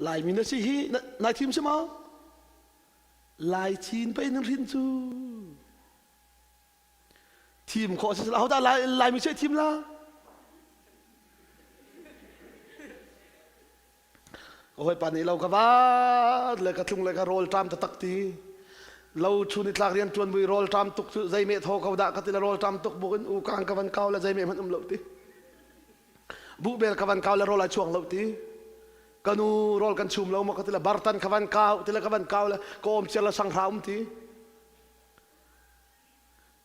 Laimi na si hi nai thim si maw? Lai chin pei nan hrin cu. Thim khawh si hodah Lai Laimi seh thim la? Ka hawipa nih lo ka vat le ka tlung le ka rawl ṭam taktak ti. Lo chun i tlak rian ṭuan bui rawl ṭam tuk cu zeimeh thaw ko dah ka ti le rawl ṭam tuk buk in u kang ka van kau le zeimeh hmanh um lo ti. Buhbel ka van kau le rawl ai chuang lo ti. Ka nu rawl kan chum lo maw ka ti le bartan ka van kau ti le ka van kau le ka awm cia le sanghra um ti.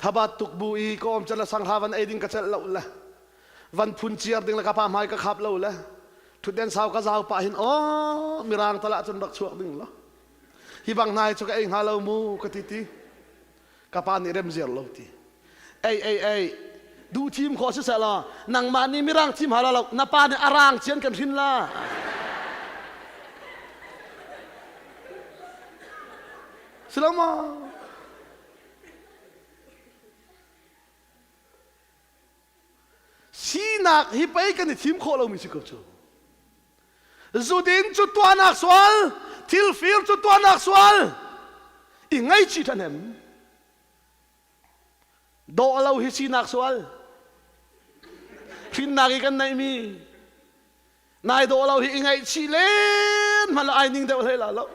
Thabat tuk bu i ka awm cia le sanghra van ei ding ka celh lo le van phun ciar ding le ka pa hmai ka khap lo le thutden sau ka zau pah hin aw mirang tal ah cun rak chuak ding lo hi bang hna hi cu ka ei hnga lo mu ka ti ti ka pa nih rem ziar lo ti ei ei ei duh thim khawh si seh law nangmah nih mirang thim hala lo na pa nih arang cian kan hrin la si lo maw sinak hi pei kan i thim khawh lomi si ko cu zudin cu tuahnak sual thil fir cu tuahnak sual i ngaihchih ṭhahnem dawh lo hi sinak sual hrinnak i kan neihmi nai dawh lo hi i ngaihchih len hmanh ai ning deuh hlei la lo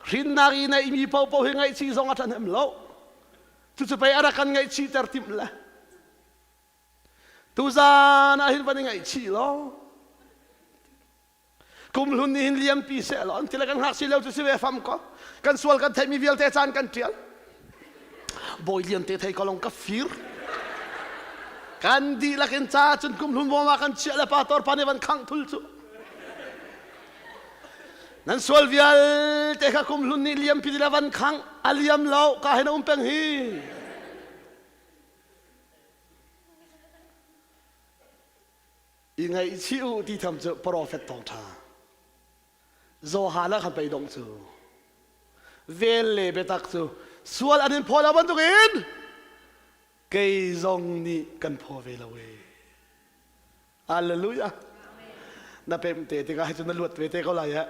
hrinnak i neihmi paohpaoh hi ngaihchih zong a ṭhahnem lo cucu pei a rak kan ngaihchihter timh le tuzan ah hin van i ngaihchih law kumhlun nih hin liampi seh law an ti le kan hngak si lio cu si ve fam ko kan sual kan theihmi vialte caan kan ṭial bawi lian te thei ko long ka fir kan dihlak in ca cun kumhlun bawm ah kan chiah le pa tor pa nih van khangh thul cu nan sual vialte kha kumhlun nih liampi le van khangh a liam lo ka hin a um peng hi i ngaihchih u ti tham cu profet thawngṭha Johan ah khan pei dong cu vel le biatak cu sual an in phaw lo bantukin kei zong nih kan phaw ve lo e Hallelujah na pem te tikah hi cu na luat ve te ko lai eh.